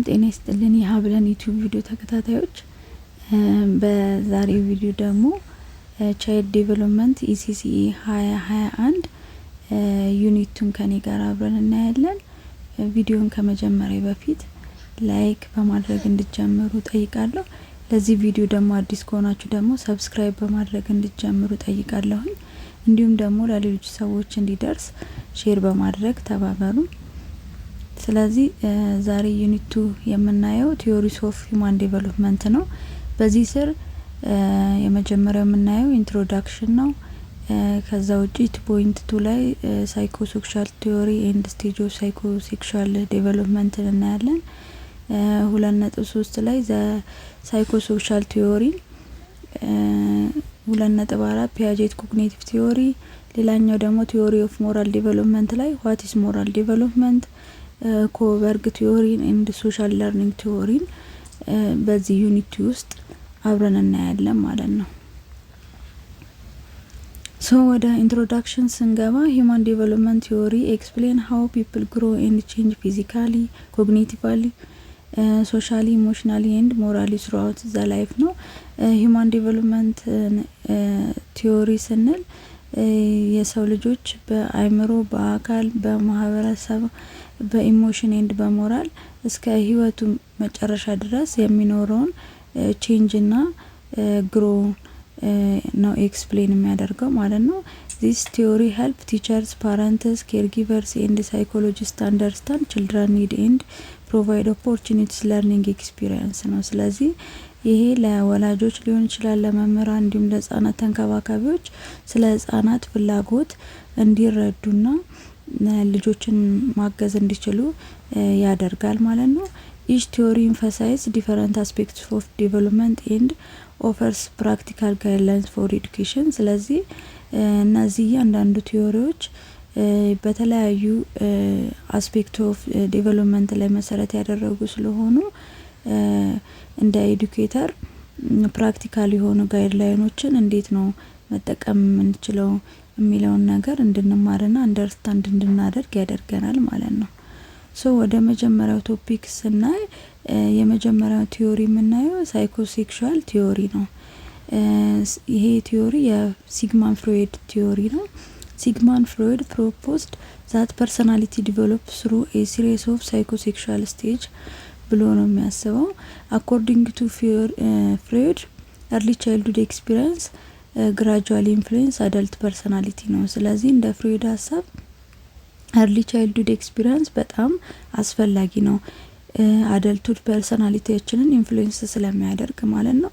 ጤና ይስጥልን የሀብለን ዩቲዩብ ቪዲዮ ተከታታዮች፣ በዛሬው ቪዲዮ ደግሞ child development ECCE 2021 unit 2ን ከኔ ጋር አብረን እናያለን። ቪዲዮን ከመጀመሪያ በፊት like በማድረግ እንድትጀምሩ ጠይቃለሁ። ለዚህ ቪዲዮ ደግሞ አዲስ ከሆናችሁ ደግሞ subscribe በማድረግ እንድትጀምሩ ጠይቃለሁኝ። እንዲሁም ደግሞ ለሌሎች ሰዎች እንዲደርስ share በማድረግ ተባበሩ። ስለዚህ ዛሬ unit 2 የምናየው theories of human development ነው። በዚህ ስር የመጀመሪያው የምናየው introduction ነው። ከዛ ውጪ 2.2 ላይ psychosexual theory and stage of psychosexual development ን እናያለን። 2.3 ላይ the psychosocial theory፣ 2.4 Piaget cognitive theory፣ ሌላኛው ደግሞ theory of moral development ላይ what is moral development፣ Kohlberg theory ን and social learning theory ን በዚህ unit ውስጥ አብረን እናያለን ማለት ነው። So ወደ introduction ስንገባ human development theory explain how people grow and change physically, cognitively, socially, emotionally and morally throughout the life ነው። Human development theory ስንል የሰው ልጆች በአእምሮ፣ በአካል፣ በማህበረሰብ፣ በ emotion and በ moral እስከ ህይወቱ መጨረሻ ድረስ የሚኖረውን change እና grow ነው explain የሚያደርገው ማለት ነው። This theory help teachers, parents, caregivers and psychologist understand children need and provide opportunities learning experience ነው። ስለዚህ ይሄ ለወላጆች ሊሆን ይችላል፣ ለመምህራን እንዲሁም ለህጻናት ተንከባካቢዎች ስለ ህጻናት ፍላጎት እንዲረዱና ልጆችን ማገዝ እንዲችሉ ያደርጋል ማለት ነው። Each theory emphasize different aspects of development and offers practical guidelines for education። ስለዚህ እነዚህ እያንዳንዱ theory ዎች በተለያዩ aspect of development ላይ መሰረት ያደረጉ ስለሆኑ እንደ educator practical የሆኑ guideline ኦችን እንዴት ነው መጠቀም የምንችለው የሚለውን ነገር እንድንማርና understand እንድናደርግ ያደርገናል ማለት ነው። So ወደ መጀመሪያው topic ስናይ የመጀመሪያው theory የምናየው psychosexual theory ነው። ይሄ theory የ Sigmund Freud theory ነው። Sigmund Freud proposed that personality develop through a series of psychosexual stage ብሎ ነው የሚያስበው። According to Freud, early childhood experience gradually influence adult personality ነው። ስለዚህ እንደ ፍሮይድ ሀሳብ early childhood experience በጣም አስፈላጊ ነው፣ adulthood personality ያችንን influence ስለሚያደርግ ማለት ነው።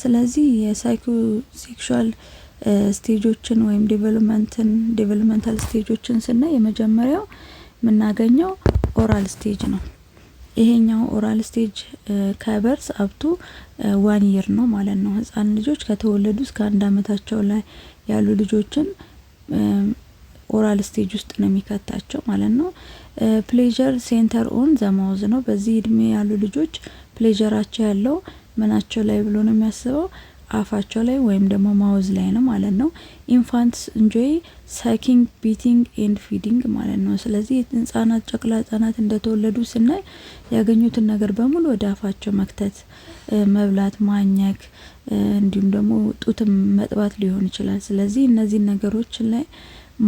ስለዚህ የ psychosexual stage ኦችን ወይም development ን developmental stage ኦችን ስናይ የመጀመሪያው የምናገኘው oral stage ነው። ይሄኛው oral stage ከ birth up to 1 year ነው ማለት ነው። ህጻን ልጆች ከተወለዱ እስከ አንድ አመታቸው ላይ ያሉ ልጆችን oral stage ውስጥ ነው የሚከታቸው ማለት ነው። Pleasure center on the mouth ነው። በዚህ እድሜ ያሉ ልጆች pleasure ኣቸው ያለው ምናቸው ላይ ብሎ ነው የሚያስበው? አፋቸው ላይ ወይም ደግሞ mouth ላይ ነው ማለት ነው። Infants enjoy sucking, biting and feeding ማለት ነው። ስለዚህ ህጻናት ጨቅላ ህጻናት እንደተወለዱ ስናይ ያገኙትን ነገር በሙሉ ወደ አፋቸው መክተት፣ መብላት፣ ማኘክ እንዲሁም ደግሞ ጡትም መጥባት ሊሆን ይችላል። ስለዚህ እነዚህን ነገሮች ላይ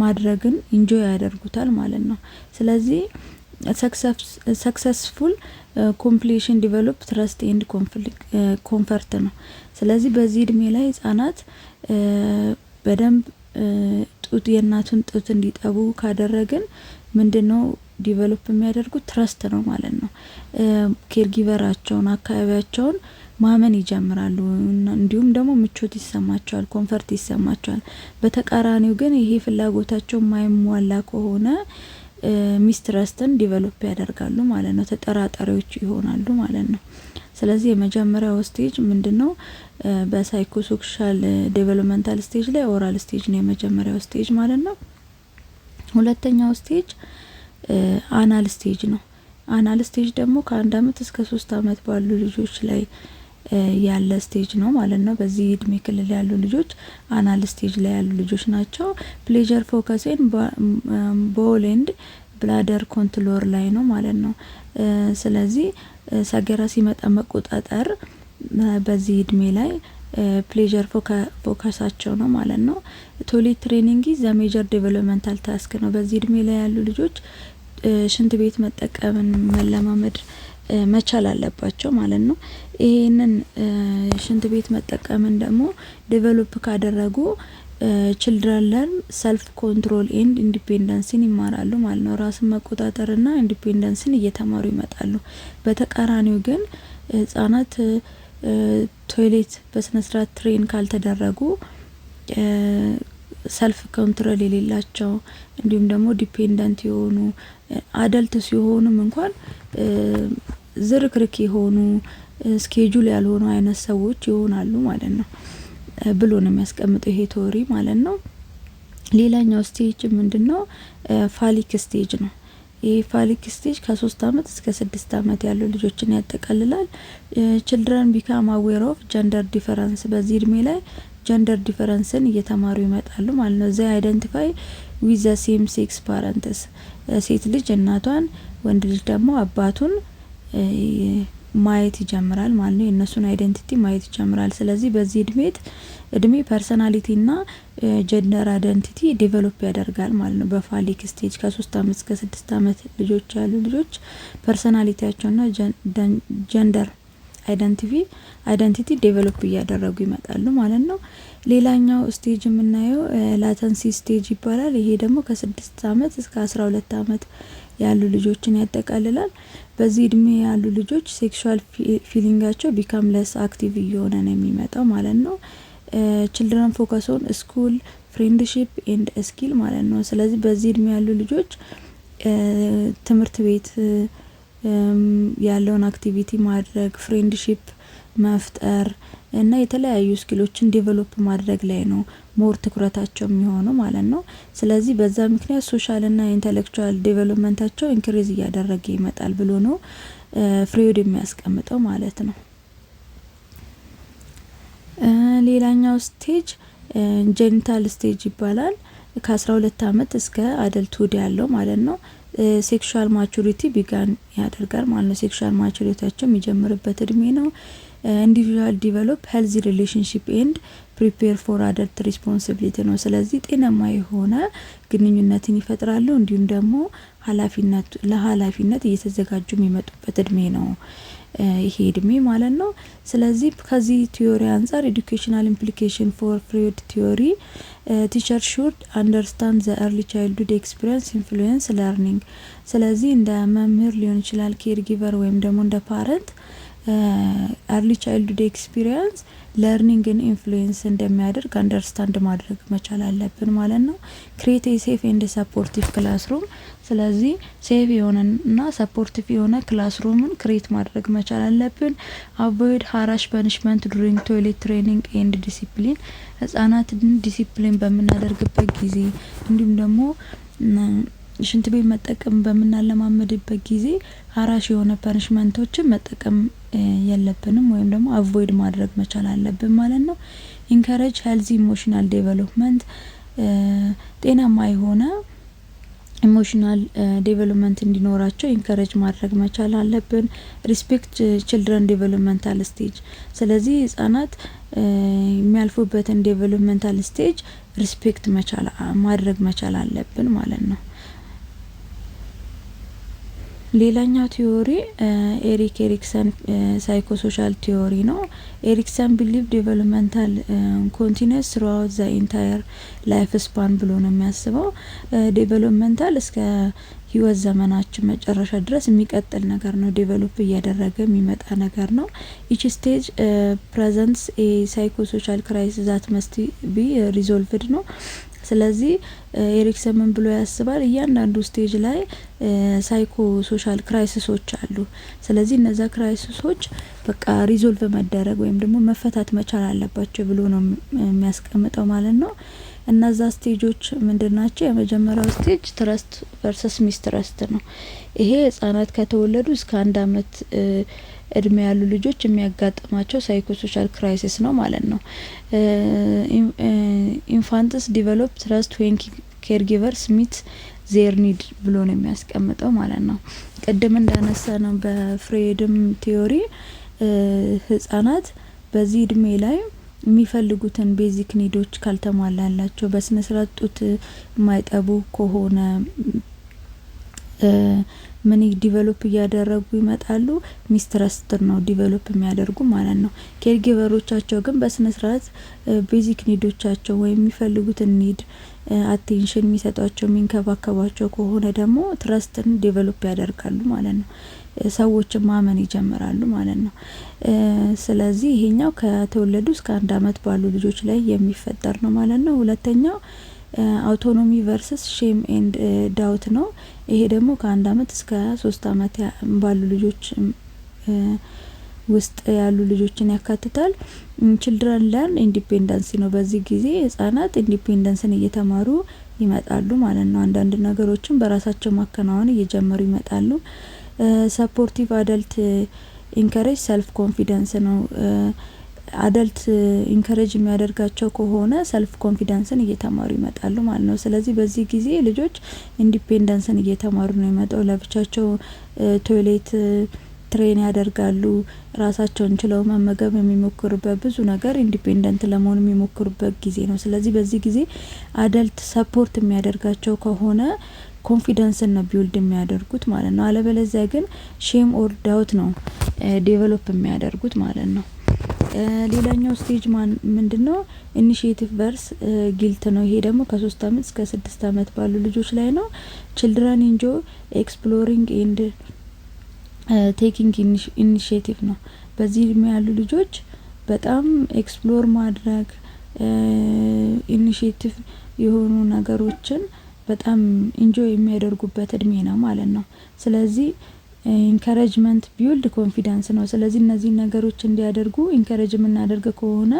ማድረግን enjoy ያደርጉታል ማለት ነው። ስለዚህ successful completion develop trust and comfort ነው። ስለዚህ በዚህ እድሜ ላይ ህጻናት በደንብ ጡት የእናቱን ጡት እንዲጠቡ ካደረግን ምንድነው develop የሚያደርጉት? Trust ነው ማለት ነው። Caregiver ኣቸውን አካባቢያቸውን ማመን ይጀምራሉ። እንዲሁም ደግሞ ምቾት ይሰማቸዋል፣ comfort ይሰማቸዋል። በተቃራኒው ግን ይሄ ፍላጎታቸው የማይሟላ ከሆነ mistrust ን develop ያደርጋሉ ማለት ነው። ተጠራጣሪዎች ይሆናሉ ማለት ነው። ስለዚህ የመጀመሪያው stage ምንድነው? በ psychosocial developmental stage ላይ oral stage ነው የመጀመሪያው stage ማለት ነው። ሁለተኛው stage anal stage ነው። Anal stage ደግሞ ከ1 አመት እስከ 3 አመት ባሉ ልጆች ላይ ያለ stage ነው ማለት ነው። በዚህ እድሜ ክልል ያሉ ልጆች anal stage ላይ ያሉ ልጆች ናቸው። Pleasure focus on bowel and bladder control ላይ ነው ማለት ነው። ስለዚህ ሰገራ ሲመጣ መቆጣጠር በዚህ እድሜ ላይ pleasure focus ኣቸው ነው ማለት ነው። Toilet training the major developmental task ነው። በዚህ እድሜ ላይ ያሉ ልጆች ሽንት ቤት መጠቀምን መለማመድ መቻል አለባቸው ማለት ነው። ይሄንን ሽንት ቤት መጠቀምን ደግሞ develop ካደረጉ children learn self control and independence ን ይማራሉ ማለት ነው። ራስን መቆጣጠርና independence ን እየተማሩ ይመጣሉ። በተቃራኒው ግን ህጻናት toilet በስነ ስርዓት train ካልተደረጉ self control የሌላቸው እንዲሁም ደግሞ dependent የሆኑ፣ adult ሲሆኑም እንኳን ዝርክርክ የሆኑ፣ schedule ያልሆኑ አይነት ሰዎች ይሆናሉ ማለት ነው ብሎ ነው የሚያስቀምጠው ይሄ theory ማለት ነው። ሌላኛው stage ምንድነው? Phallic stage ነው። ይሄ phallic stage ከ3 አመት እስከ 6 አመት ያሉ ልጆችን ያጠቃልላል። Children become aware of gender difference። በዚህ እድሜ ላይ gender difference ን እየተማሩ ይመጣሉ ማለት ነው። They identify with the same sex parents። ሴት ልጅ እናቷን፣ ወንድ ልጅ ደግሞ አባቱን ማየት ይጀምራል ማለት ነው። የእነሱን identity ማየት ይጀምራል። ስለዚህ በዚህ እድሜ personality ና gender identity develop ያደርጋል ማለት ነው። በ phallic stage ከ3 አመት እስከ 6 አመት ልጆች ያሉ ልጆች personality ያቸውና gender identity develop እያደረጉ ይመጣሉ ማለት ነው። ሌላኛው stage የምናየው latency stage ይባላል። ይሄ ደግሞ ከ6 አመት እስከ 12 አመት ያሉ ልጆችን ያጠቃልላል። በዚህ እድሜ ያሉ ልጆች sexual feeling ኣቸው become less active እየሆነ ነው የሚመጣው ማለት ነው። Children focus on school, friendship and skill ማለት ነው። ስለዚህ በዚህ እድሜ ያሉ ልጆች ትምህርት ቤት ያለውን activity ማድረግ፣ friendship መፍጠር እና የተለያዩ skill ኦችን develop ማድረግ ላይ ነው more ትኩረታቸው የሚሆነው ማለት ነው። ስለዚህ በዛ ምክንያት social እና intellectual development ኣቸው increase እያደረገ ይመጣል ብሎ ነው ፍሮይድ የሚያስቀምጠው ማለት ነው። ሌላኛው stage genital stage ይባላል። ከ12 አመት እስከ adulthood ያለው ማለት ነው። Sexual maturity began ያደርጋል ማለት ነው። Sexual maturity ያቸው የሚጀምርበት እድሜ ነው። Individual develop healthy relationship and prepare for adult responsibility ነው። ስለዚህ ጤናማ የሆነ ግንኙነትን ይፈጥራሉ፣ እንዲሁም ደግሞ ኃላፊነት ለኃላፊነት እየተዘጋጁ የሚመጡበት እድሜ ነው ይሄ እድሜ ማለት ነው። ስለዚህ ከዚህ theory አንጻር educational implication for Freud theory: teacher should understand the early childhood experience influence learning። ስለዚህ እንደ መምህር ሊሆን ይችላል፣ caregiver ወይም ደግሞ እንደ parent early childhood experience learning ን influence እንደሚያደርግ understand ማድረግ መቻል አለብን ማለት ነው። Create safe and supportive classroom። ስለዚህ safe የሆነና supportive የሆነ classroom ን create ማድረግ መቻል አለብን። Avoid harsh punishment during toilet training and discipline። ህጻናትን ዲሲፕሊን በምናደርግበት ጊዜ እንዲሁም ደግሞ ሽንት ቤት መጠቀም በምናለማምድበት ጊዜ harsh የሆነ punishment ኦችን መጠቀም የለብንም ወይም ደግሞ avoid ማድረግ መቻል አለብን ማለት ነው። Encourage healthy emotional development። ጤናማ የሆነ emotional development እንዲኖራቸው encourage ማድረግ መቻል አለብን። Respect children developmental stage። ስለዚህ ህጻናት የሚያልፉበትን developmental stage respect መቻል ማድረግ መቻል አለብን ማለት ነው። ሌላኛው theory Erik Erikson psychosocial theory ነው። Erikson believe developmental continues throughout the entire life span ብሎ ነው የሚያስበው። Developmental እስከ ህይወት ዘመናችን መጨረሻ ድረስ የሚቀጥል ነገር ነው። Develop እያደረገ የሚመጣ ነገር ነው። Each stage presents a psychosocial crisis that must be resolved ነው። ስለዚህ ኤሪክሰን ምን ብሎ ያስባል? እያንዳንዱ stage ላይ psychosocial crisis ኦች አሉ። ስለዚህ እነዛ crisis ኦች በቃ resolve መደረግ ወይም ደግሞ መፈታት መቻል አለባቸው ብሎ ነው የሚያስቀምጠው ማለት ነው። እነዛ stage ኦች ምንድን ናቸው? የመጀመሪያው stage trust versus mistrust ነው። ይሄ ህጻናት ከተወለዱ እስከ 1 አመት እድሜ ያሉ ልጆች የሚያጋጥማቸው psychosocial crisis ነው ማለት ነው። Infants develop trust when caregivers meet Their need ብሎ ነው የሚያስቀምጠው ማለት ነው። ቅድም እንዳነሳነው በ Freudም theory ህጻናት በዚህ እድሜ ላይ የሚፈልጉትን basic need ኦች ካልተሟላላቸው፣ በስነ ስርዓት ጡት የማይጠቡ ከሆነ ምን develop እያደረጉ ይመጣሉ? Mistrust ነው develop የሚያደርጉ ማለት ነው። Caregiver ኦቻቸው ግን በስነ ስርዓት basic need ኦቻቸው ወይም የሚፈልጉትን need attention የሚሰጧቸው፣ የሚንከባከቧቸው ከሆነ ደግሞ trust ን develop ያደርጋሉ ማለት ነው። ሰዎችን ማመን ይጀምራሉ ማለት ነው። ስለዚህ ይሄኛው ከተወለዱ እስከ 1 አመት ባሉ ልጆች ላይ የሚፈጠር ነው ማለት ነው። ሁለተኛው autonomy versus shame and doubt ነው። ይሄ ደግሞ ከ1 አመት እስከ 3 አመት ባሉ ልጆች ውስጥ ያሉ ልጆችን ያካትታል። Children learn independence ነው። በዚህ ጊዜ ህጻናት independence ን እየተማሩ ይመጣሉ ማለት ነው። አንዳንድ ነገሮችን በራሳቸው ማከናወን እየጀመሩ ይመጣሉ። Supportive adult encourage self confidence ነው። Adult encourage የሚያደርጋቸው ከሆነ self confidence ን እየተማሩ ይመጣሉ ማለት ነው። ስለዚህ በዚህ ጊዜ ልጆች independence ን እየተማሩ ነው የሚመጣው። ለብቻቸው toilet train ያደርጋሉ። ራሳቸውን ችለው መመገብ የሚሞክሩበት፣ ብዙ ነገር independent ለመሆን የሚሞክሩበት ጊዜ ነው። ስለዚህ በዚህ ጊዜ adult support የሚያደርጋቸው ከሆነ confidence ን ነው build የሚያደርጉት ማለት ነው። አለበለዚያ ግን shame or doubt ነው develop የሚያደርጉት ማለት ነው። ሌላኛው stage ማን ምንድነው? Initiative versus guilt ነው። ይሄ ደግሞ ከ3 አመት እስከ 6 አመት ባሉ ልጆች ላይ ነው። Children enjoy exploring and taking initiative ነው። በዚህ እድሜ ያሉ ልጆች በጣም explore ማድረግ፣ initiative የሆኑ ነገሮችን በጣም enjoy የሚያደርጉበት እድሜ ነው ማለት ነው። ስለዚህ encouragement build confidence ነው። ስለዚህ እነዚህን ነገሮች እንዲያደርጉ encourage የምናደርግ ከሆነ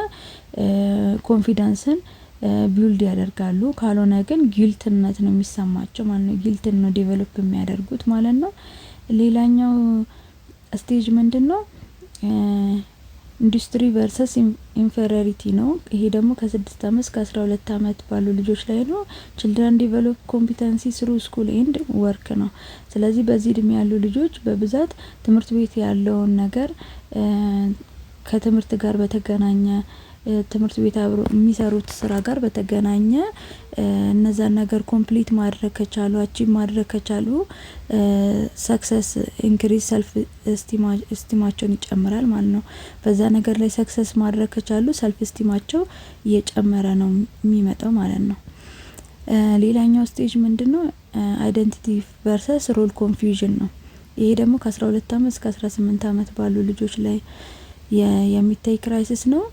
confidence ን build ያደርጋሉ። ካልሆነ ግን guilt ነት ነው የሚሰማቸው ማለት ነው። Guilt ን ነው develop የሚያደርጉት ማለት ነው። ሌላኛው stage ምንድነው? Industry versus inferiority ነው። ይሄ ደግሞ ከ6 አመት እስከ 12 አመት ባሉ ልጆች ላይ ነው። Children develop competency through school and work ነው። ስለዚህ በዚህ እድሜ ያሉ ልጆች በብዛት ትምህርት ቤት ያለውን ነገር፣ ከትምህርት ጋር በተገናኘ፣ ትምህርት ቤት አብሮ የሚሰሩት ስራ ጋር በተገናኘ እነዛን ነገር complete ማድረግ ከቻሉ፣ achieve ማድረግ ከቻሉ success increase self esteem ኣቸውን ይጨምራል ማለት ነው። በዛ ነገር ላይ success ማድረግ ከቻሉ self esteem ኣቸው እየጨመረ ነው የሚመጣው ማለት ነው። ሌላኛው stage ምንድነው? Identity versus role confusion ነው። ይሄ ደግሞ ከ12 አመት እስከ 18 አመት ባሉ ልጆች ላይ የሚታይ crisis ነው።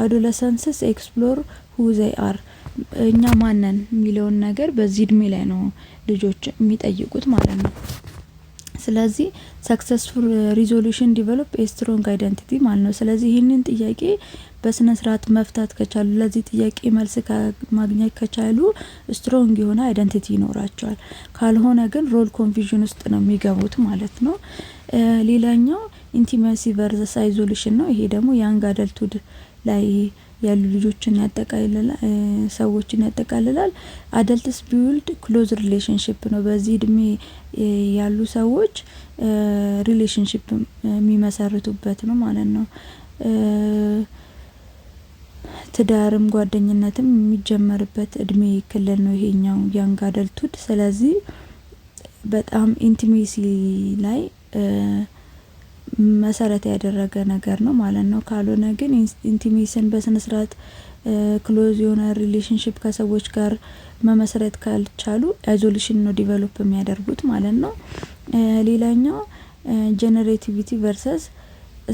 Adolescents explore who they are፣ እኛ ማነን የሚለውን ነገር በዚህ እድሜ ላይ ነው ልጆች የሚጠይቁት ማለት ነው። ስለዚህ successful resolution develop a strong identity ማለት ነው። ስለዚህ ይህንን ጥያቄ በስነ ስርዓት መፍታት ከቻሉ፣ ለዚህ ጥያቄ መልስ ማግኘት ከቻሉ strong የሆነ identity ይኖራቸዋል። ካልሆነ ግን role confusion ውስጥ ነው የሚገቡት ማለት ነው። ሌላኛው intimacy versus isolation ነው። ይሄ ደግሞ young adulthood ላይ ያሉ ልጆችን ያጠቃልላል፣ ሰዎችን ያጠቃልላል። Adults build close relationship ነው። በዚህ እድሜ ያሉ ሰዎች relationship የሚመሰርቱበት ነው ማለት ነው። ትዳርም ጓደኝነትም የሚጀመርበት እድሜ ክልል ነው ይሄኛው young adulthood። ስለዚህ በጣም intimacy ላይ መሰረት ያደረገ ነገር ነው ማለት ነው። ካልሆነ ግን intimacy ን በስነ ስርዓት close የሆነ relationship ከሰዎች ጋር መመስረት ካልቻሉ isolation ነው develop የሚያደርጉት ማለት ነው። ሌላኛው generativity versus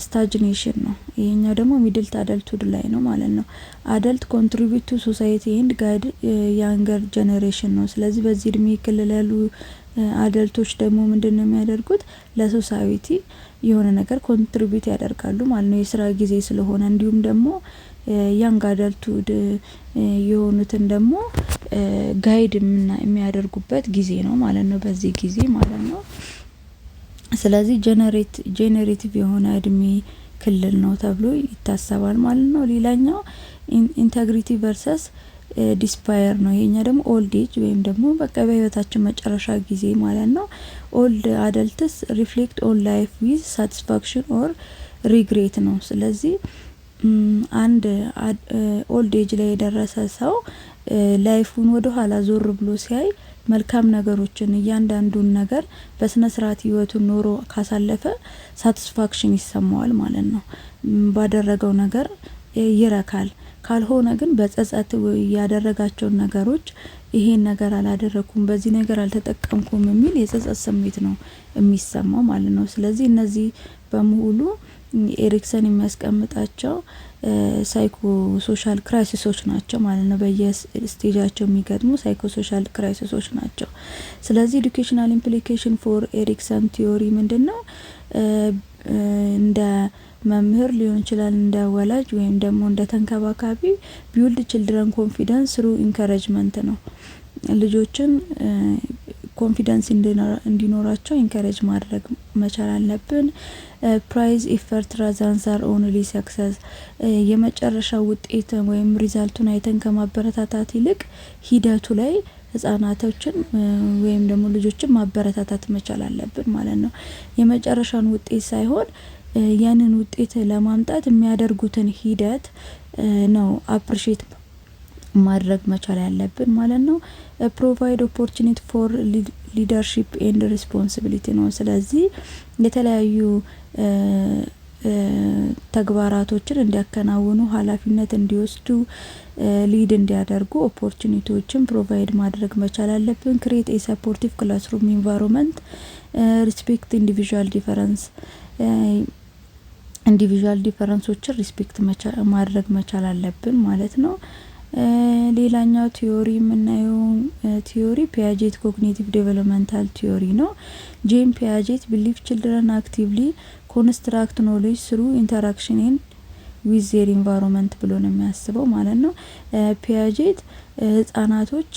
stagnation ነው። ይሄኛው ደግሞ middle adulthood ላይ ነው ማለት ነው። Adult contribute to society and guide younger generation ነው። ስለዚህ በዚህ እድሜ ክልል ያሉ adult ኦች ደግሞ ምንድነው የሚያደርጉት? ለ society የሆነ ነገር contribute ያደርጋሉ ማለት ነው። የስራ ጊዜ ስለሆነ እንዲሁም ደግሞ young adulthood የሆኑትን ደግሞ guide የሚያደርጉበት ጊዜ ነው ማለት ነው። በዚህ ጊዜ ማለት ነው። ስለዚህ generative የሆነ እድሜ ክልል ነው ተብሎ ይታሰባል ማለት ነው። ሌላኛው integrity versus Despair ነው። ይሄኛ ደግሞ old age ወይም ደግሞ በቃ በህይወታችን መጨረሻ ጊዜ ማለት ነው። Old adults reflect on life with satisfaction or regret ነው። ስለዚህ አንድ old age ላይ የደረሰ ሰው life ኡን ወደ ኋላ ዞር ብሎ ሲያይ መልካም ነገሮችን፣ እያንዳንዱን ነገር በስነ ስርዓት ህይወቱን ኖሮ ካሳለፈ satisfaction ይሰማዋል ማለት ነው። ባደረገው ነገር ይረካል። ካልሆነ ግን በጸጸት ያደረጋቸውን ነገሮች፣ ይሄን ነገር አላደረኩም፣ በዚህ ነገር አልተጠቀምኩም የሚል የጸጸት ስሜት ነው የሚሰማው ማለት ነው። ስለዚህ እነዚህ በሙሉ ኤሪክሰን የሚያስቀምጣቸው psychosocial crisis ኦች ናቸው ማለት ነው። በየ stage ኣቸው የሚገጥሙ psychosocial crisis ኦች ናቸው። ስለዚህ educational implication for Erikson theory ምንድን ነው? እንደ መምህር ሊሆን ይችላል፣ እንደ ወላጅ ወይም ደግሞ እንደ ተንከባካቢ build children confidence through encouragement ነው። ልጆችን confidence እንዲኖራቸው encourage ማድረግ መቻል አለብን። Praise effort rather than only success። የመጨረሻ ውጤት ወይም result ኡን አይተን ከማበረታታት ይልቅ ሂደቱ ላይ ህጻናቶችን ወይም ደግሞ ልጆችን ማበረታታት መቻል አለብን ማለት ነው። የመጨረሻውን ውጤት ሳይሆን ያንን ውጤት ለማምጣት የሚያደርጉትን ሂደት ነው appreciate ማድረግ መቻል ያለብን ማለት ነው። Provide opportunity for leadership and responsibility ነው። ስለዚህ የተለያዩ ተግባራቶችን እንዲያከናውኑ፣ ኃላፊነት እንዲወስዱ፣ lead እንዲያደርጉ opportunity ዎችን provide ማድረግ መቻል አለብን። Create a supportive classroom environment፣ respect individual difference፣ individual difference ኦችን respect ማድረግ መቻል አለብን ማለት ነው። ሌላኛው theory የምናየው theory Piaget cognitive developmental theory ነው። Jean Piaget believe children actively construct knowledge through interaction with their environment ብሎ ነው የሚያስበው ማለት ነው። Piaget ህጻናቶች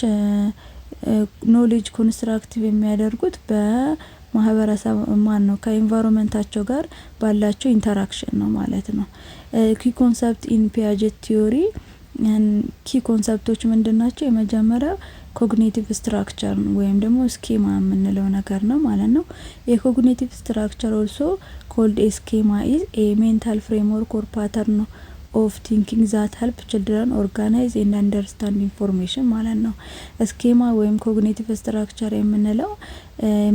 knowledge constructive የሚያደርጉት በማህበረሰብ ማን ነው ከ environment ኣቸው ጋር ባላቸው interaction ነው ማለት ነው። Key concept in Piaget theory፣ key concept ኦች ምንድን ናቸው? የመጀመሪያው cognitive structure ወይም ደግሞ schema የምንለው ነገር ነው ማለት ነው። የ cognitive structure, also called a schema, is a mental framework or pattern of thinking that help children organize and understand information ማለት ነው። Schema ወይም cognitive structure የምንለው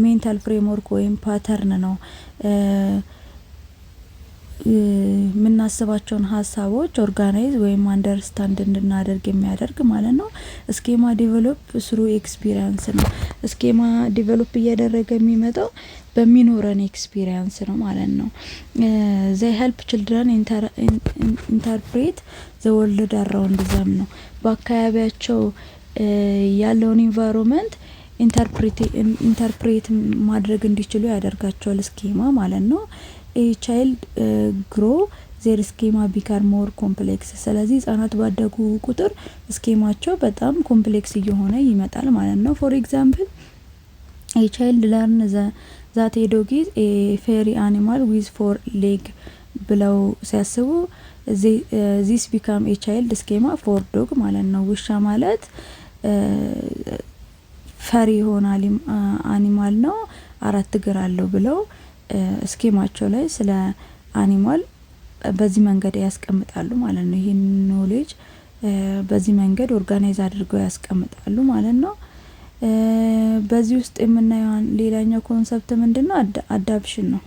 mental framework ወይም pattern ነው። የምናስባቸውን ሀሳቦች organize ወይም understand እንድናደርግ የሚያደርግ ማለት ነው። Schema develop through experience ነው። Schema develop እያደረገ የሚመጣው በሚኖረን experience ነው ማለት ነው። They help children interpret the world around them ነው። በአካባቢያቸው ያለውን environment interpret ማድረግ እንዲችሉ ያደርጋቸዋል schema ማለት ነው። Child grow, their schema become more complex። ስለዚህ ህጻናት ባደጉ ቁጥር schema ቸው በጣም complex እየሆነ ይመጣል ማለት ነው። For example, a child learn that a dog is a furry animal with four leg ብለው ሲያስቡ this become a child schema for dog ማለት ነው። ውሻ ማለት furry የሆነ animal ነው፣ አራት እግር አለው ብለው schema ቸው ላይ ስለ animal በዚህ መንገድ ያስቀምጣሉ ማለት ነው። ይህን knowledge በዚህ መንገድ organize አድርገው ያስቀምጣሉ ማለት ነው። በዚህ ውስጥ የምናየው ሌላኛው concept ምንድነው? Adaption ነው።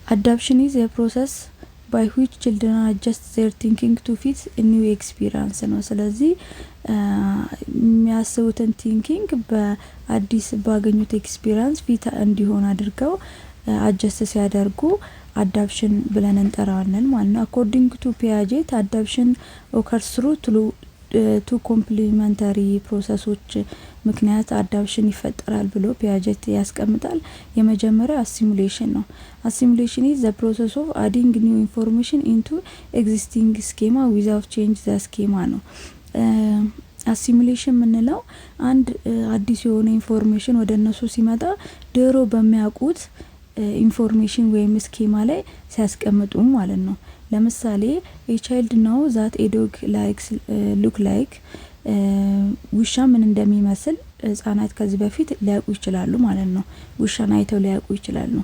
Adaption is a process by which children adjust their thinking to fit new experience ነው። ስለዚህ የሚያስቡትን thinking በአዲስ ባገኙት experience fit እንዲሆን አድርገው adjust ሲያደርጉ adaption ብለን እንጠራዋለን ማለት ነው። According to Piaget, adaption occurs through two complementary process ኦች ምክንያት adaption ይፈጠራል ብሎ Piaget ያስቀምጣል። የመጀመሪያው assimilation ነው። Assimilation is the process of adding new information into existing schema without change the schema ነው። Assimilation የምንለው አንድ አዲስ የሆነ information ወደ እነሱ ሲመጣ ድሮ በሚያውቁት information ወይም schema ላይ ሲያስቀምጡ ማለት ነው። ለምሳሌ a child know that a dog likes look like፣ ውሻ ምን እንደሚመስል ህጻናት ከዚህ በፊት ሊያውቁ ይችላሉ ማለት ነው። ውሻን አይተው ሊያውቁ ይችላሉ።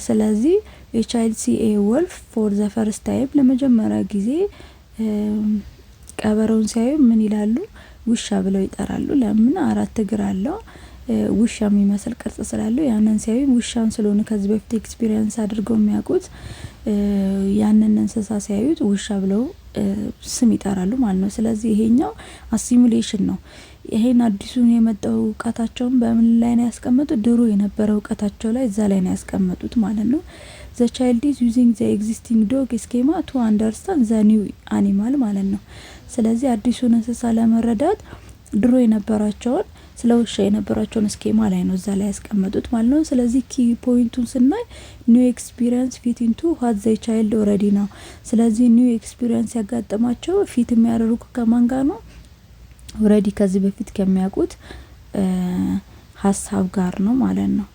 ስለዚህ a child see a wolf for the first time፣ ለመጀመሪያ ጊዜ ቀበሮውን ሲያዩ ምን ይላሉ? ውሻ ብለው ይጠራሉ። ለምን? አራት እግር አለው፣ ውሻ የሚመስል ቅርጽ ስላለው ያንን ሲያዩ ውሻን ስለሆነ ከዚህ በፊት experience አድርገው የሚያውቁት ያንን እንስሳ ሲያዩት ውሻ ብለው ስም ይጠራሉ ማለት ነው። ስለዚህ ይሄኛው assimilation ነው። ይሄን አዲሱን የመጣው እውቀታቸውን በምን ላይ ነው ያስቀመጡት? ድሮ የነበረ እውቀታቸው ላይ እዛ ላይ ነው ያስቀመጡት ማለት ነው። The child is using the existing dog schema to understand the new animal ማለት ነው። ስለዚህ አዲሱን እንስሳ ለመረዳት ድሮ የነበራቸውን ስለ ውሻ የነበራቸውን schema ላይ ነው እዛ ላይ ያስቀመጡት ማለት ነው። ስለዚህ key point ኡን ስናይ new experience fit into what the child already know። ስለዚህ new experience ያጋጠማቸው fit የሚያደርጉ ከማን ጋር ነው? Already ከዚህ በፊት ከሚያውቁት ሀሳብ ጋር ነው ማለት ነው።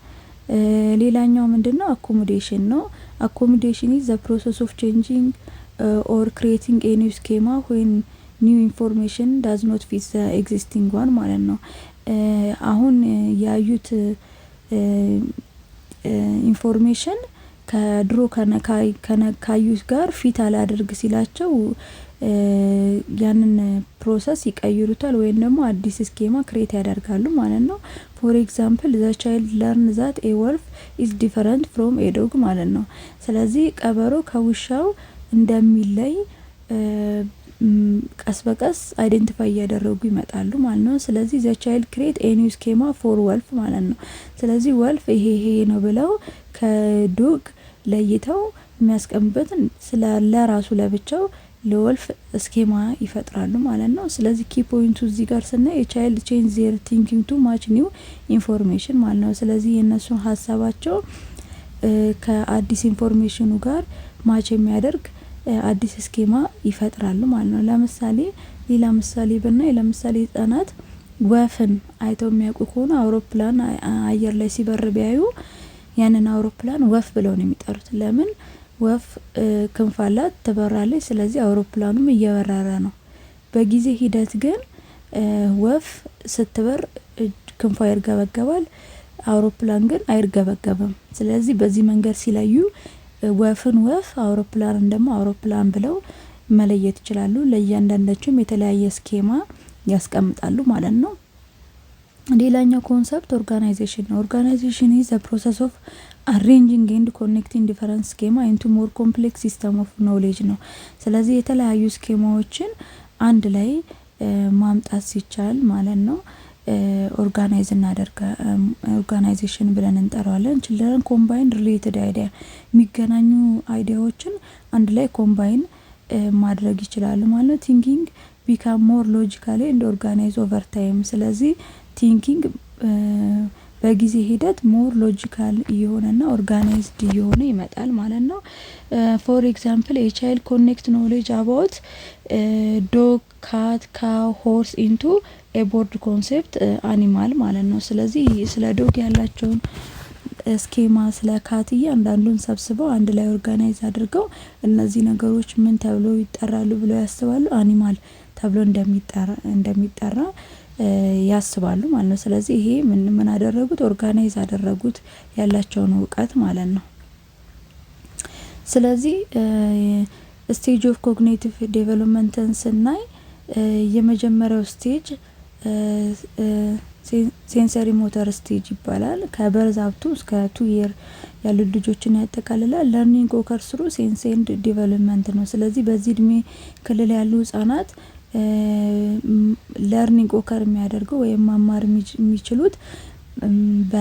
ሌላኛው ምንድነው? Accommodation ነው። Accommodation is the process of changing or creating a new schema when new information does not fit the existing one ማለት ነው። አሁን ያዩት information ከድሮ ካዩት ጋር fit አላደርግ ሲላቸው ያንን process ይቀይሩታል ወይም ደግሞ አዲስ schema create ያደርጋሉ ማለት ነው። For example, the child learn that a wolf is different from a dog ማለት ነው። ስለዚህ ቀበሮ ከውሻው እንደሚለይ ቀስ በቀስ identify እያደረጉ ይመጣሉ ማለት ነው። ስለዚህ the child create a new schema for wolf ማለት ነው። ስለዚህ wolf ይሄ ይሄ ነው ብለው ከ dog ለይተው የሚያስቀምጡበትን ስለ ለራሱ ለብቻው ለ wolf schema ይፈጥራሉ ማለት ነው። ስለዚህ key point ኡ እዚህ ጋር ስናይ የ child change their thinking to match new information ማለት ነው። ስለዚህ የእነሱን ሀሳባቸው ከአዲስ information ኑ ጋር match የሚያደርግ አዲስ schema ይፈጥራሉ ማለት ነው። ለምሳሌ ሌላ ምሳሌ ብናይ፣ ለምሳሌ ህጻናት ወፍን አይተው የሚያውቁ ከሆነ አውሮፕላን አየር ላይ ሲበር ቢያዩ ያንን አውሮፕላን ወፍ ብለው ነው የሚጠሩት። ለምን? ወፍ ክንፍ አላት፣ ትበራለች። ስለዚህ አውሮፕላኑም እየበረረ ነው። በጊዜ ሂደት ግን ወፍ ስትበር ክንፏ ይርገበገባል፣ አውሮፕላን ግን አይርገበገብም። ስለዚህ በዚህ መንገድ ሲለዩ ወፍን ወፍ፣ አውሮፕላንን ደግሞ አውሮፕላን ብለው መለየት ይችላሉ። ለእያንዳንዳቸውም የተለያየ schema ያስቀምጣሉ ማለት ነው። ሌላኛው concept organization ነው። Organization is the process of arranging and connecting different schema into more complex system of knowledge ነው። ስለዚህ የተለያዩ schema ዎችን አንድ ላይ ማምጣት ሲቻል ማለት ነው organize እናደርጋ organization ብለን እንጠራዋለን። Children combine related idea፣ የሚገናኙ idea ዎችን አንድ ላይ combine ማድረግ ይችላሉ ማለት ነው። Thinking become more logically and organize over time። ስለዚህ thinking በጊዜ ሂደት more logical እየሆነና organized እየሆነ ይመጣል ማለት ነው። For example, a child connect knowledge about dog, cat, cow, horse into a broad concept animal ማለት ነው። ስለዚህ ስለ dog ያላቸውን schema፣ ስለ cat እያንዳንዱን ሰብስበው አንድ ላይ organize አድርገው እነዚህ ነገሮች ምን ተብሎ ይጠራሉ ብለው ያስባሉ? Animal ተብሎ እንደሚጠራ ያስባሉ ማለት ነው። ስለዚህ ይሄ ምን ምን አደረጉት? Organize አደረጉት ያላቸውን እውቀት ማለት ነው። ስለዚህ stage of cognitive development ን ስናይ የመጀመሪያው stage sensory motor stage ይባላል። ከ birth up to እስከ 2 year ያሉ ልጆችን ያጠቃልላል። Learning occurs through sense and development ነው። ስለዚህ በዚህ እድሜ ክልል ያሉ ህጻናት learning occur የሚያደርገው ወይም መማር የሚችሉት በ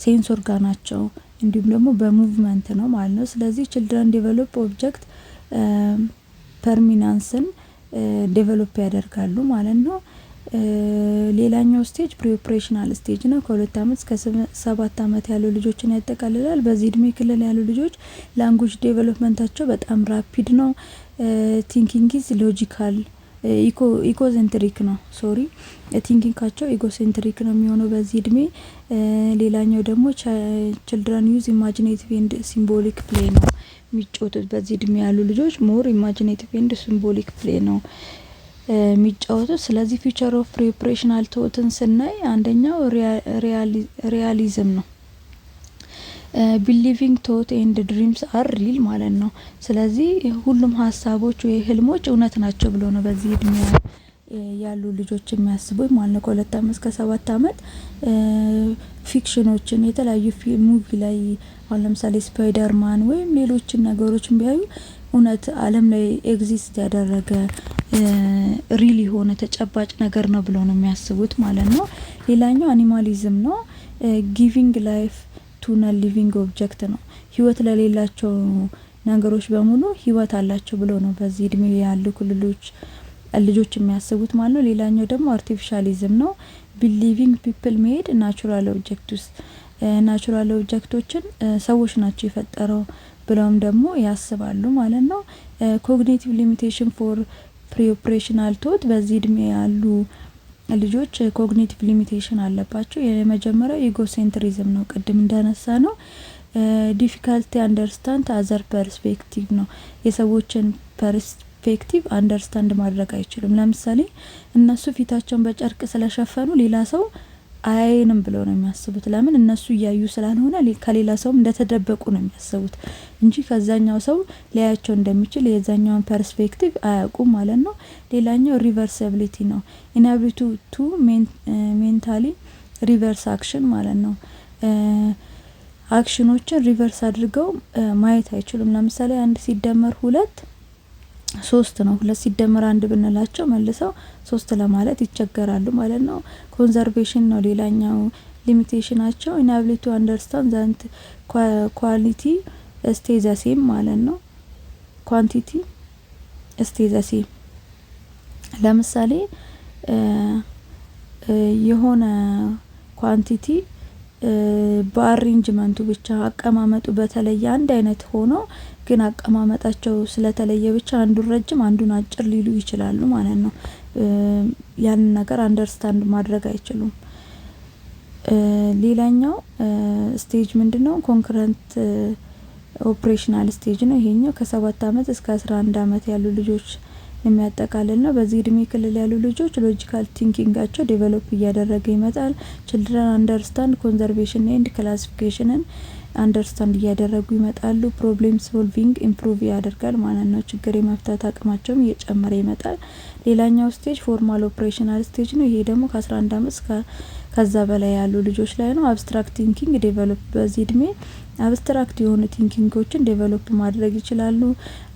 sense organ ኣቸው እንዲሁም ደግሞ በ movement ነው ማለት ነው። ስለዚህ children develop object permanence ን develop ያደርጋሉ ማለት ነው። ሌላኛው stage preoperational stage ነው። ከ2 አመት እስከ 7 አመት ያሉ ልጆችን ያጠቃልላል። በዚህ እድሜ ክልል ያሉ ልጆች language development ኣቸው በጣም rapid ነው። Thinking is logical Egocentric ነው። Sorry, thinking ኣቸው egocentric ነው የሚሆነው በዚህ እድሜ። ሌላኛው ደግሞ children use imaginative and symbolic play ነው የሚጫወቱት። በዚህ እድሜ ያሉ ልጆች more imaginative and symbolic play ነው የሚጫወቱት። ስለዚህ feature of pre-operational thought ን ስናይ አንደኛው realism ነው። Believing thought and dreams are real ማለት ነው። ስለዚህ ሁሉም ሀሳቦች ወይ ህልሞች እውነት ናቸው ብሎ ነው በዚህ እድሜ ያሉ ልጆች የሚያስቡት ማለት ነው። ከ2 አመት እስከ 7 አመት fiction ኖችን፣ የተለያዩ movie ላይ፣ አሁን ለምሳሌ Spiderman ወይም ሌሎችን ነገሮችን ቢያዩ እውነት ዓለም ላይ exist ያደረገ real የሆነ ተጨባጭ ነገር ነው ብለው ነው የሚያስቡት ማለት ነው። ሌላኛው animalism ነው። Giving life to non living object ነው። ህይወት ለሌላቸው ነገሮች በሙሉ ህይወት አላቸው ብሎ ነው በዚህ እድሜ ያሉ ክልሎች ልጆች የሚያስቡት ማለት ነው። ሌላኛው ደግሞ artificialism ነው። Believing people made natural objects፣ natural object ኦችን ሰዎች ናቸው የፈጠረው ብለውም ደግሞ ያስባሉ ማለት ነው። Cognitive limitation for pre-operational thought፣ በዚህ እድሜ ያሉ ልጆች cognitive limitation አለባቸው። የመጀመሪያው egocentrism ነው። ቅድም እንዳነሳነው difficulty understand other perspective ነው። የሰዎችን perspective understand ማድረግ አይችሉም። ለምሳሌ እነሱ ፊታቸውን በጨርቅ ስለሸፈኑ ሌላ ሰው አያየንም ብለው ነው የሚያስቡት። ለምን? እነሱ እያዩ ስላልሆነ ከሌላ ሰውም እንደተደበቁ ነው የሚያስቡት እንጂ ከዛኛው ሰው ሊያያቸው እንደሚችል የዛኛውን perspective አያውቁም ማለት ነው። ሌላኛው reversibility ነው። Inability to mentally reverse action ማለት ነው። Action ኖችን reverse አድርገው ማየት አይችሉም። ለምሳሌ አንድ ሲደመር ሁለት ሶስት ነው። ሁለት ሲደመር አንድ ብንላቸው መልሰው ሶስት ለማለት ይቸገራሉ ማለት ነው። Conservation ነው ሌላኛው limitation ኣቸው። Inability to understand that quality stay the same ማለት ነው። Quantity stay the same። ለምሳሌ የሆነ quantity በ arrangement ኡ ብቻ፣ አቀማመጡ በተለየ፣ አንድ አይነት ሆኖ ግን አቀማመጣቸው ስለተለየ ብቻ አንዱን ረጅም አንዱን አጭር ሊሉ ይችላሉ ማለት ነው። ያንን ነገር understand ማድረግ አይችሉም። ሌላኛው stage ምንድነው? Concurrent operational stage ነው። ይሄኛው ከ7 አመት እስከ 11 አመት ያሉ ልጆች የሚያጠቃልል ነው። በዚህ እድሜ ክልል ያሉ ልጆች logical thinking ኣቸው develop እያደረገ ይመጣል። Children understand conservation and classification ን understand እያደረጉ ይመጣሉ። Problem solving improve ያደርጋል ማለት ነው። ችግር የመፍታት አቅማቸውም እየጨመረ ይመጣል። ሌላኛው stage formal operational stage ነው። ይሄ ደግሞ ከ11 አመት እስከ ከዛ በላይ ያሉ ልጆች ላይ ነው። Abstract thinking develop፣ በዚህ እድሜ abstract የሆኑ thinking ኦችን develop ማድረግ ይችላሉ።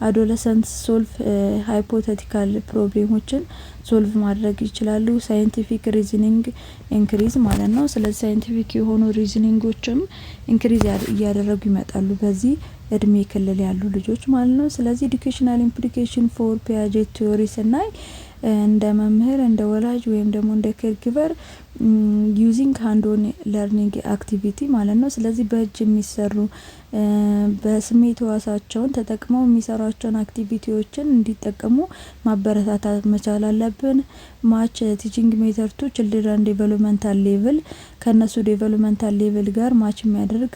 Adolescent solve hypothetical problem ኦችን solve ማድረግ ይችላሉ። Scientific reasoning increase ማለት ነው። ስለዚህ scientific የሆኑ reasoning ኦችም increase እያደረጉ ይመጣሉ በዚህ እድሜ ክልል ያሉ ልጆች ማለት ነው። ስለዚህ educational implication for Piaget theory ስናይ እንደ መምህር፣ እንደ ወላጅ ወይም ደግሞ እንደ caregiver using hand on learning activity ማለት ነው። ስለዚህ በእጅ የሚሰሩ፣ በስሜት ህዋሳቸውን ተጠቅመው የሚሰሯቸውን activity ዎችን እንዲጠቀሙ ማበረታታት መቻል አለብን። Match teaching method to children developmental level፣ ከእነሱ developmental level ጋር match የሚያደርግ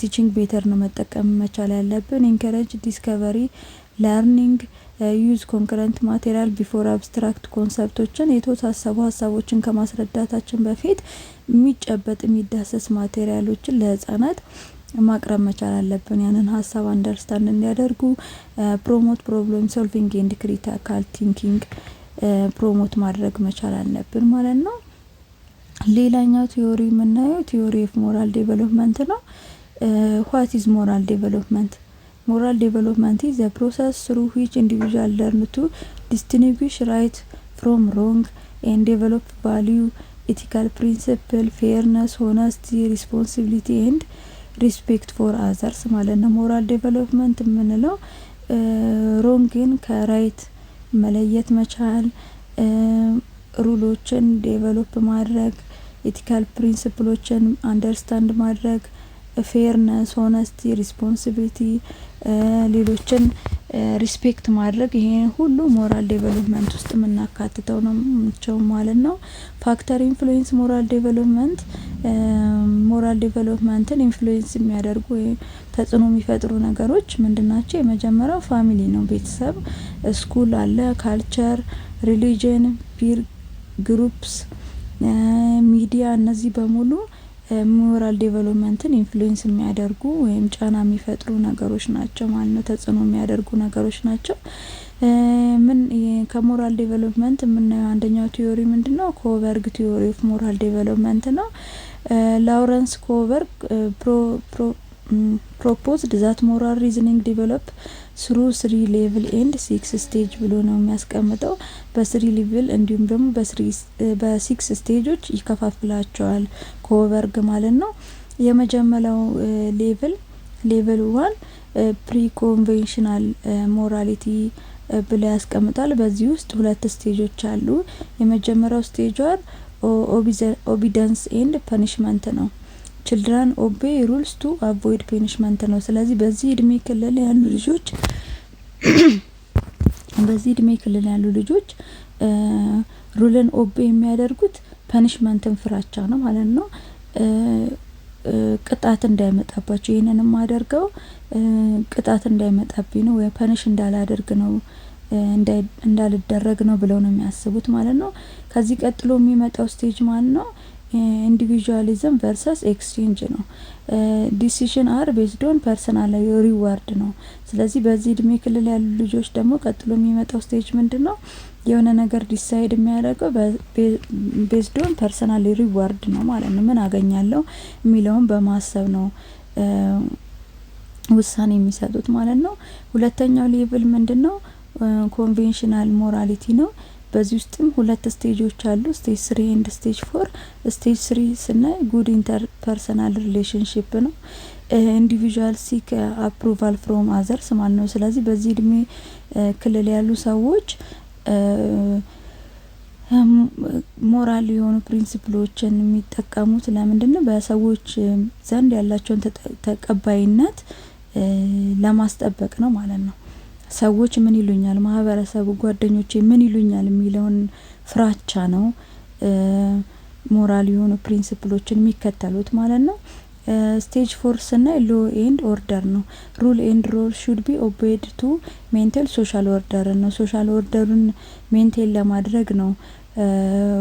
teaching method ነው መጠቀም መቻል ያለብን። Encourage discovery learning፣ use concrete material before abstract concept ኦችን፣ የተወሳሰቡ ሀሳቦችን ከማስረዳታችን በፊት የሚጨበጥ የሚዳሰስ material ኦችን ለህጻናት ማቅረብ መቻል አለብን። ያንን ሀሳብ understand እንዲያደርጉ promote problem solving and critical thinking promote ማድረግ መቻል አለብን ማለት ነው። ሌላኛው theory የምናየው theory of moral development ነው። What is moral development? Moral development is the process through which individual learn to distinguish right from wrong and develop value, ethical principle, fairness, honesty, responsibility and respect for others ማለት ነው። Moral development የምንለው wrong ን ከ right መለየት መቻል፣ rule ኦችን develop ማድረግ፣ ethical principle ኦችን understand ማድረግ፣ Fairness፣ honesty፣ responsibility፣ ሌሎችን respect ማድረግ፣ ይሄ ሁሉ moral development ውስጥ የምናካትተው ናቸው ማለት ነው። Factor influence moral development። Moral development ን influence የሚያደርጉ ወይም ተጽዕኖ የሚፈጥሩ ነገሮች ምንድን ናቸው? የመጀመሪያው family ነው፣ ቤተሰብ፣ school አለ፣ culture፣ religion፣ peer groups፣ ሚዲያ፣ እነዚህ በሙሉ moral development ን influence የሚያደርጉ ወይም ጫና የሚፈጥሩ ነገሮች ናቸው ማለት ነው። ተጽዕኖ የሚያደርጉ ነገሮች ናቸው። ምን ከ moral development የምናየው አንደኛው theory ምንድነው? Kohlberg theory of moral development ነው። Lawrence Kohlberg proposed that moral reasoning develop through three level and six stage ብሎ ነው የሚያስቀምጠው። በ three level እንዲሁም ደግሞ በ six stage ኦች ይከፋፍላቸዋል Kohlberg ማለት ነው። የመጀመሪያው level፣ level one፣ pre conventional morality ብሎ ያስቀምጣል። በዚህ ውስጥ ሁለት stage ኦች አሉ። የመጀመሪያው stage one obedience and punishment ነው። Children obey rules to avoid punishment ነው። ስለዚህ በዚህ እድሜ ክልል ያሉ ልጆች rule ን obey የሚያደርጉት punishment ን ፍራቻ ነው ማለት ነው። ቅጣት እንዳይመጣባቸው፣ ይህንን የማደርገው ቅጣት እንዳይመጣብኝ ነው ወይ punish እንዳላደርግ ነው፣ እንዳልደረግ ነው ብለው ነው የሚያስቡት ማለት ነው። ከዚህ ቀጥሎ የሚመጣው stage ማለት ነው individualism versus exchange ነው። Decision are based on personal reward ነው። ስለዚህ በዚህ እድሜ ክልል ያሉ ልጆች ደግሞ ቀጥሎ የሚመጣው stage ምንድን ነው? የሆነ ነገር decide የሚያደርገው based on personal reward ነው ማለት ነው። ምን አገኛለሁ የሚለውን በማሰብ ነው ውሳኔ የሚሰጡት ማለት ነው። ሁለተኛው level ምንድን ነው? Conventional morality ነው። በዚህ ውስጥም ሁለት stage ኦች አሉ። Stage three and stage four። Stage three ስናይ good interpersonal relationship ነው። Individual seek approval from others ማለት ነው። ስለዚህ በዚህ እድሜ ክልል ያሉ ሰዎች ሞራል የሆኑ principle ኦችን የሚጠቀሙት ለምንድን ነው? በሰዎች ዘንድ ያላቸውን ተቀባይነት ለማስጠበቅ ነው ማለት ነው። ሰዎች ምን ይሉኛል፣ ማህበረሰቡ፣ ጓደኞቼ ምን ይሉኛል የሚለውን ፍራቻ ነው ሞራል የሆኑ principle ኦችን የሚከተሉት ማለት ነው። Stage four ስናይ law and order ነው። Rule and rule should be obeyed to maintain social order ነው። Social order ኡን maintain ለማድረግ ነው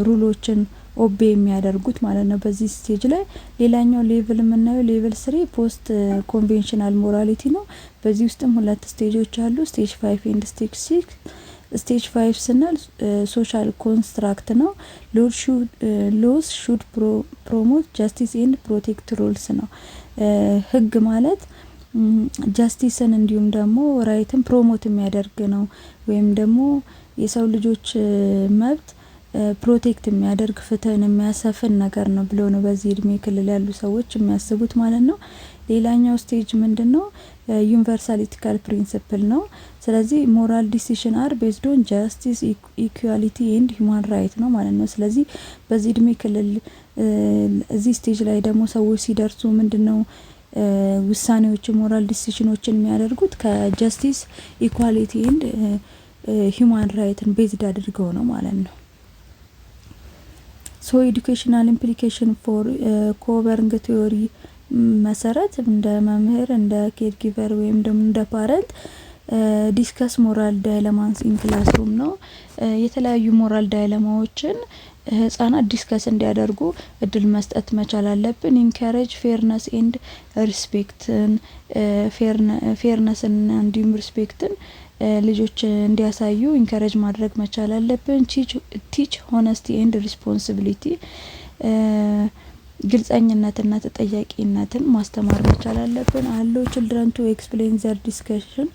rule ኦችን obey የሚያደርጉት ማለት ነው በዚህ stage ላይ። ሌላኛው level የምናየው level three post conventional morality ነው። በዚህ ውስጥም ሁለት stage ኦች አሉ። Stage five and stage six። Stage five ስንል social construct ነው። Laws should promote justice and protect rules ነው። ህግ ማለት justice ን እንዲሁም ደግሞ right ን promote የሚያደርግ ነው ወይም ደግሞ የሰው ልጆች መብት protect የሚያደርግ፣ ፍትህን የሚያሰፍን ነገር ነው ብሎ ነው በዚህ እድሜ ክልል ያሉ ሰዎች የሚያስቡት ማለት ነው። ሌላኛው stage ምንድነው? Universal ethical principle ነው። ስለዚህ moral decision are based on justice፣ equality and human right ነው ማለት ነው። ስለዚህ በዚህ እድሜ ክልል እዚህ stage ላይ ደግሞ ሰዎች ሲደርሱ ምንድነው ውሳኔዎችን፣ moral decision ኦችን የሚያደርጉት ከ justice፣ equality and human right ን based አድርገው ነው ማለት ነው። So educational implication for Kohlberg theory መሰረት እንደ መምህር፣ እንደ caregiver ወይም ደግሞ እንደ parent discuss moral dilemmas in classroom ነው። የተለያዩ moral dilemma ዎችን ህጻናት discuss እንዲያደርጉ እድል መስጠት መቻል አለብን። Encourage fairness and respect ን፣ fairness ን እንዲሁም respect ን ልጆች እንዲያሳዩ encourage ማድረግ መቻል አለብን። Teach honesty and responsibility፣ ግልጸኝነትና ተጠያቂነትን ማስተማር መቻል አለብን። Allow children to explain their discussion፣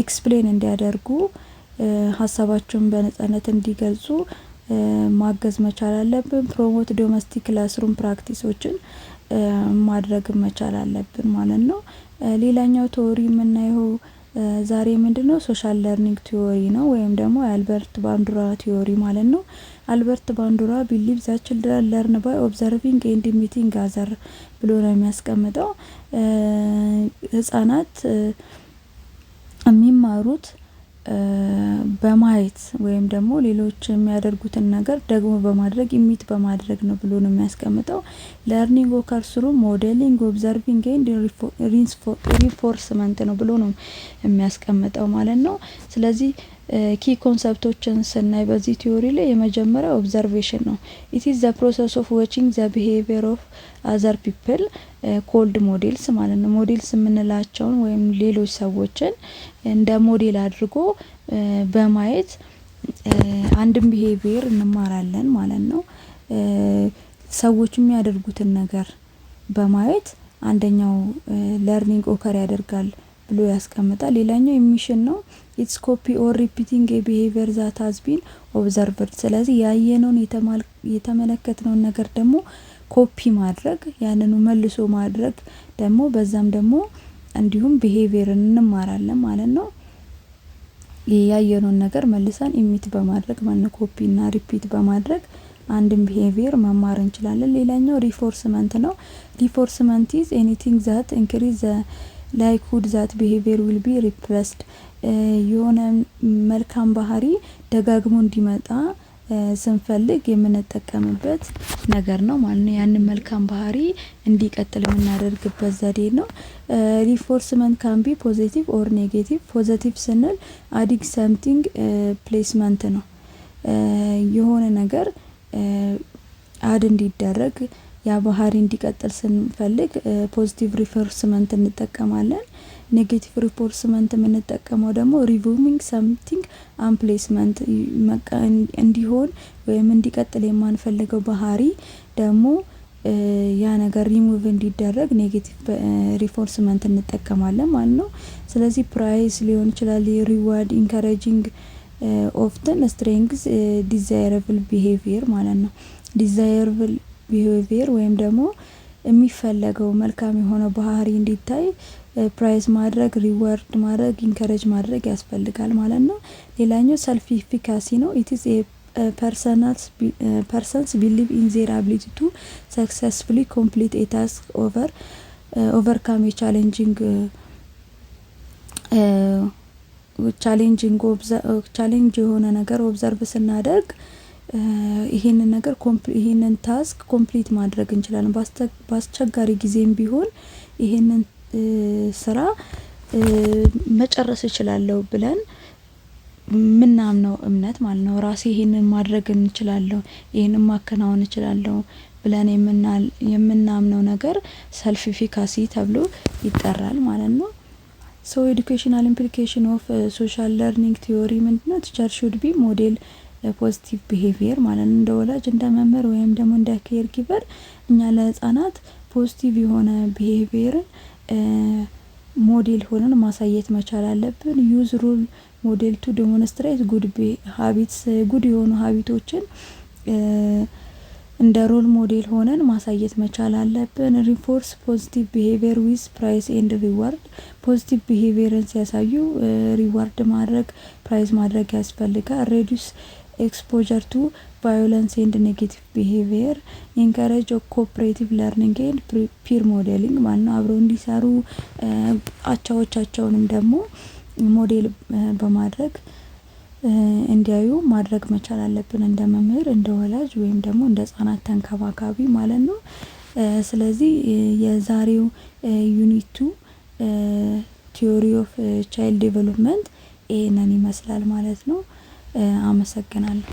explain እንዲያደርጉ፣ ሀሳባቸውን በነጻነት እንዲገልጹ ማገዝ መቻል አለብን። Promote domestic classroom practice ኦችን ማድረግ መቻል አለብን ማለት ነው። ሌላኛው theory የምናየው ዛሬ ምንድነው social learning theory ነው ወይም ደግሞ የአልበርት ባንዱራ theory ማለት ነው። አልበርት ባንዱራ believe that children learn by observing and imitating other ብሎ ነው የሚያስቀምጠው። ህጻናት የሚማሩት በማየት ወይም ደግሞ ሌሎች የሚያደርጉትን ነገር ደግሞ በማድረግ imitate በማድረግ ነው ብሎ ነው የሚያስቀምጠው። Learning occurs through modeling, observing and reinforcement ነው ብሎ ነው የሚያስቀምጠው ማለት ነው። ስለዚህ key concept ኦችን ስናይ በዚህ theory ላይ የመጀመሪያው observation ነው። It is the process of watching the behavior of other people, called models ማለት ነው። Models የምንላቸውን ወይም ሌሎች ሰዎችን እንደ ሞዴል አድርጎ በማየት አንድን behavior እንማራለን ማለት ነው። ሰዎች የሚያደርጉትን ነገር በማየት አንደኛው learning occur ያደርጋል ብሎ ያስቀምጣል። ሌላኛው imitation ነው። It's copy or repeating a behavior that has been observed። ስለዚህ ያየነውን የተመለከትነውን ነገር ደግሞ ኮፒ ማድረግ፣ ያንኑ መልሶ ማድረግ ደግሞ በዛም ደግሞ እንዲሁም behavior ን እንማራለን ማለት ነው። ያየነውን ነገር መልሰን imitate በማድረግ ማለት ነው፣ ኮፒ እና repeat በማድረግ አንድን behavior መማር እንችላለን። ሌላኛው reinforcement ነው። Reinforcement is anything that increase the likelihood that behavior will be replaced። የሆነ መልካም ባህሪ ደጋግሞ እንዲመጣ ስንፈልግ የምንጠቀምበት ነገር ነው ማለት ነው። ያንን መልካም ባህሪ እንዲቀጥል የምናደርግበት ዘዴ ነው። Reinforcement can be positive or negative። Positive ስንል adding something pleasant ነው። የሆነ ነገር add እንዲደረግ፣ ያ ባህሪ እንዲቀጥል ስንፈልግ positive reinforcement እንጠቀማለን። Negative reinforcement የምንጠቀመው ደግሞ ሪሙቪንግ ሰምቲንግ አንፕሌስመንት እንዲሆን ወይም እንዲቀጥል የማንፈልገው ባህሪ ደግሞ ያ ነገር ሪሙቭ እንዲደረግ negative reinforcement እንጠቀማለን ማለት ነው። ስለዚህ praise ሊሆን ይችላል፣ reward, encouraging often strengthens desirable behavior ማለት ነው። Desirable behavior ወይም ደግሞ የሚፈለገው መልካም የሆነ ባህሪ እንዲታይ praise ማድረግ፣ reward ማድረግ፣ encourage ማድረግ ያስፈልጋል ማለት ነው። ሌላኛው self efficacy ነው። It is a person's belief in their ability to successfully complete a task, overcome a challenging challenge የሆነ ነገር observe ስናደርግ ይሄንን ነገር ይሄንን task complete ማድረግ እንችላለን። በአስቸጋሪ ጊዜም ቢሆን ይሄንን ስራ መጨረስ እችላለሁ ብለን ምናምነው እምነት ማለት ነው። ራሴ ይሄንን ማድረግ እንችላለሁ፣ ይሄንን ማከናወን እችላለሁ ብለን የምናምነው ነገር self efficacy ተብሎ ይጠራል ማለት ነው። So educational implication of social learning theory ምንድነው? Teacher should be model positive behavior ማለት ነው። እንደ ወላጅ፣ እንደ መምህር ወይም ደግሞ እንደ caregiver እኛ ለህፃናት positive የሆነ behavior ን ሞዴል ሆነን ማሳየት መቻል አለብን። Use role model to demonstrate good habits። Good የሆኑ habit ኦችን እንደ role model ሆነን ማሳየት መቻል አለብን። Reinforce positive behavior with praise and reward። Positive behavior ን ሲያሳዩ reward ማድረግ፣ praise ማድረግ ያስፈልጋል። Reduce exposure to violence and negative behavior። Encourage cooperative learning and peer modeling ማለት ነው። አብረው እንዲሰሩ አቻዎቻቸውንም ደግሞ ሞዴል በማድረግ እንዲያዩ ማድረግ መቻል አለብን፣ እንደ መምህር፣ እንደ ወላጅ ወይም ደግሞ እንደ ህፃናት ተንከባካቢ ማለት ነው። ስለዚህ የዛሬው unit 2 theory of child development ይሄንን ይመስላል ማለት ነው። አመሰግናለሁ።